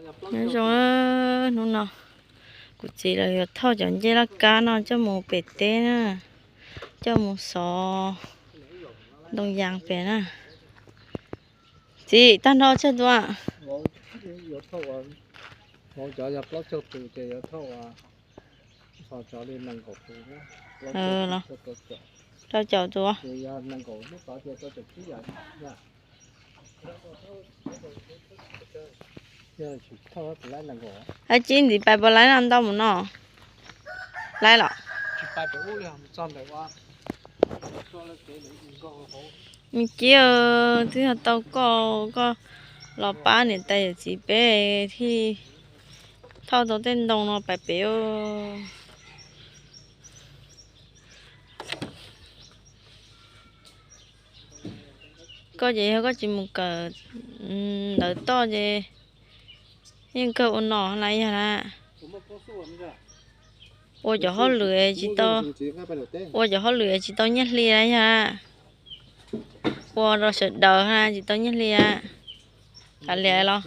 Nyob zoo, hnub no kuv txiv lawv yuav thauj cov ncej laj kab no coj mus pem teb na, coj mus xov ntoo yas pem na. Txiv, tag nrho tsawg tus? Rau caum tus. Ab, cib ntxiv pais puas laib no ntau mus no? Laib los? Me Kib, twb yog tau koj, koj los pab niam tais yawm txiv peb thiaj thauj tau tej ntoo no pais pem. Koj ces yog koj tsis mus kawm ntawv toj ces yeej kawg ua no na yog na. Ua cov hauj lwm tsis tau, ua cov hauj lwm tsis tau nyiaj hli na yog na. Ua rau sawv daws na tsis tau nyiaj hli na. Kav liam los?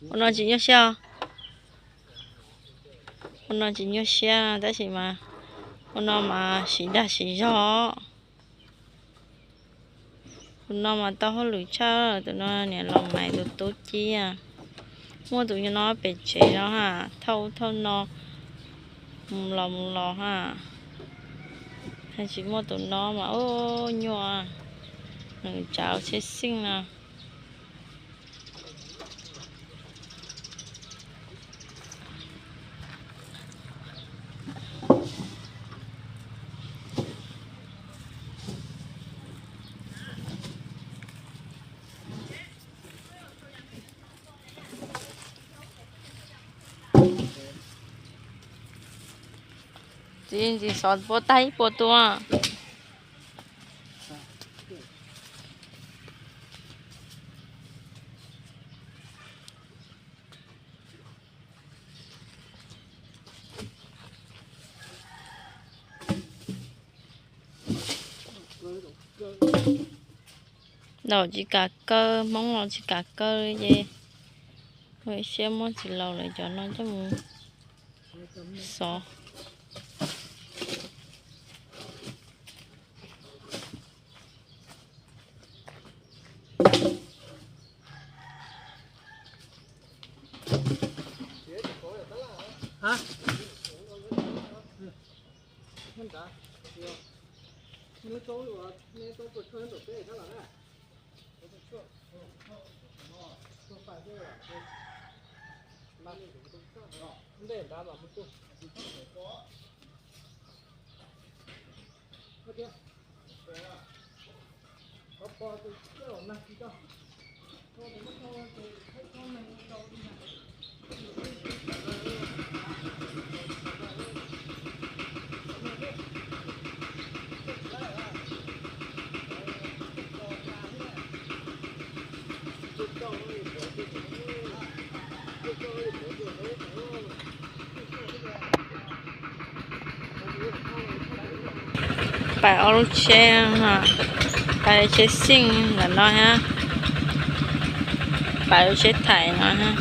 Ua no tsis nyuaj siab os. Ua no tsis nyuaj siab tab sis mas ua no mas siv dag siv zog. Tus no mas tau hauj lwm tshaj, tus no niam laus Maiv tus tub Cib. Muaj tus no pem tsev no ha, thauj ub thauj no mus los mus los ha. Tsis muaj tus no mas ub nyuaj, nws tsav tsheb xeej no. Txiv, txiv xov puas tag ib puas tus? Laus tsis kam kaw, Hmoob los tsis kam kaw li ces ua siab muab txiv laus lawv cov no coj mus xov. Pais ob lub tsheb, pais tsheb xeej ntawm no thiab, pais lub tsheb thaim no thiab.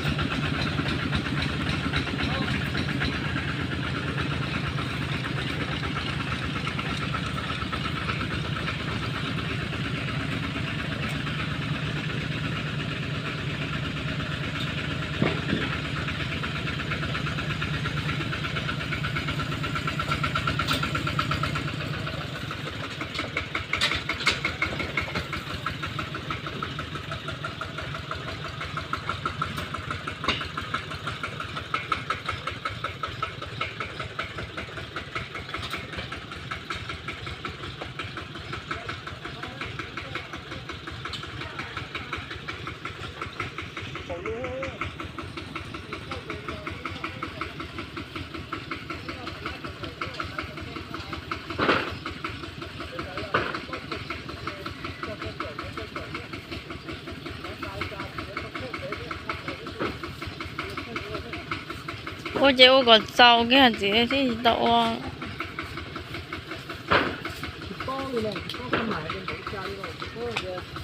Ua ces ua kom txaus kiag txiv thiaj tsis tau ua.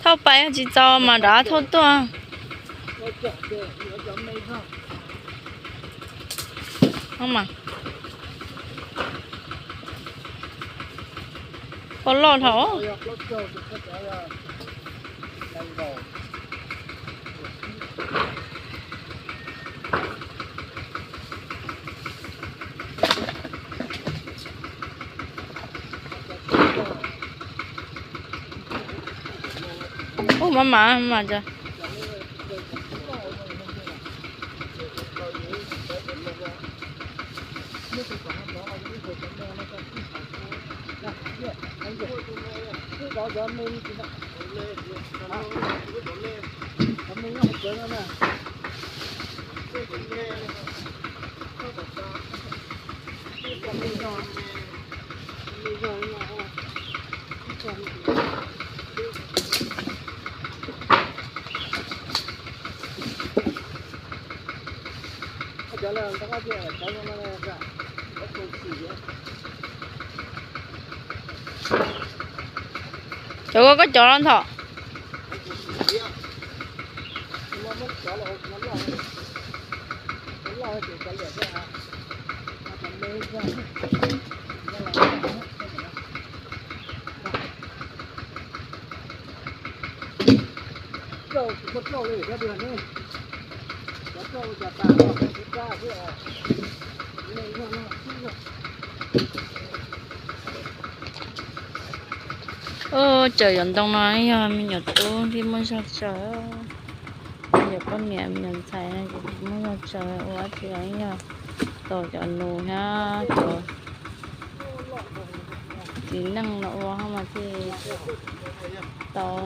Thauj pais yog tsis txaus mas rov thauj tuaj. Mas, pom loj dhau. Ub, mas mas mas. Cov ko koj cov los ntxhov. Ub, tsaws cov ntoo no yog me nyuam tub thiaj muaj zog tsaws, me nyuam poj niam me nyuam ntxhais no ces tsis muaj zog tsaws ua dab tsi, yog tos cov nus thiab cov txiv neej no ua mas thiaj tau.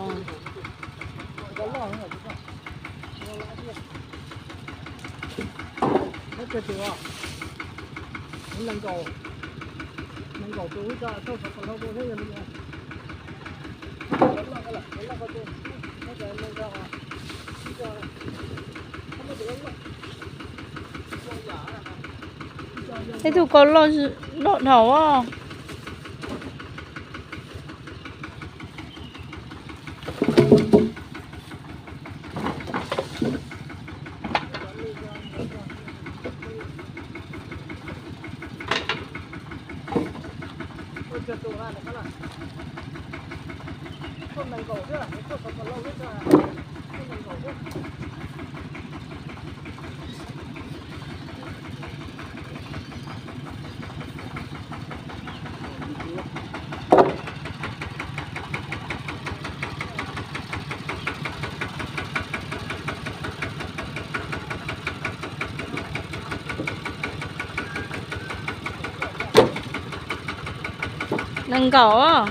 Tej tug ko loj, loj dhau. Nees nkaum.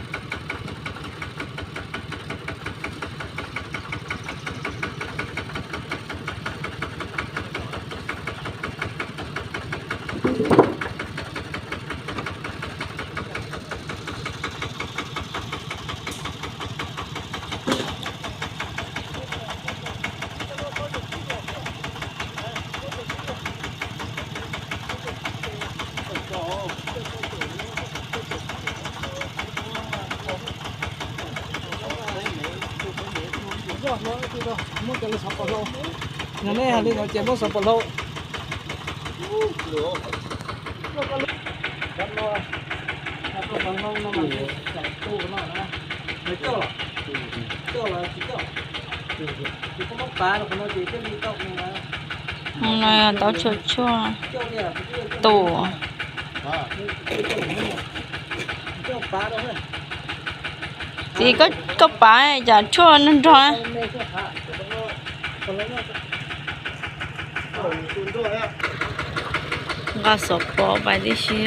Muab cov li xov pos hlau, yog nej hais li no ces muab xov pos hlau. Tau tshuaj tshuaj tus. Txiv, koj pav cas tshuaj nrog nrog. Nqa xov pos pais tib si.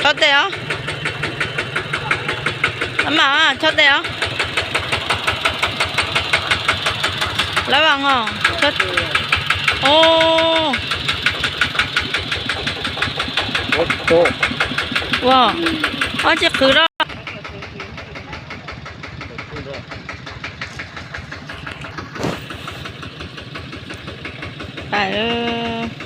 Chob tes os. Maj mam chob tes os. Lab vas os. Ua, ob tsi qhwv lawm. Pais.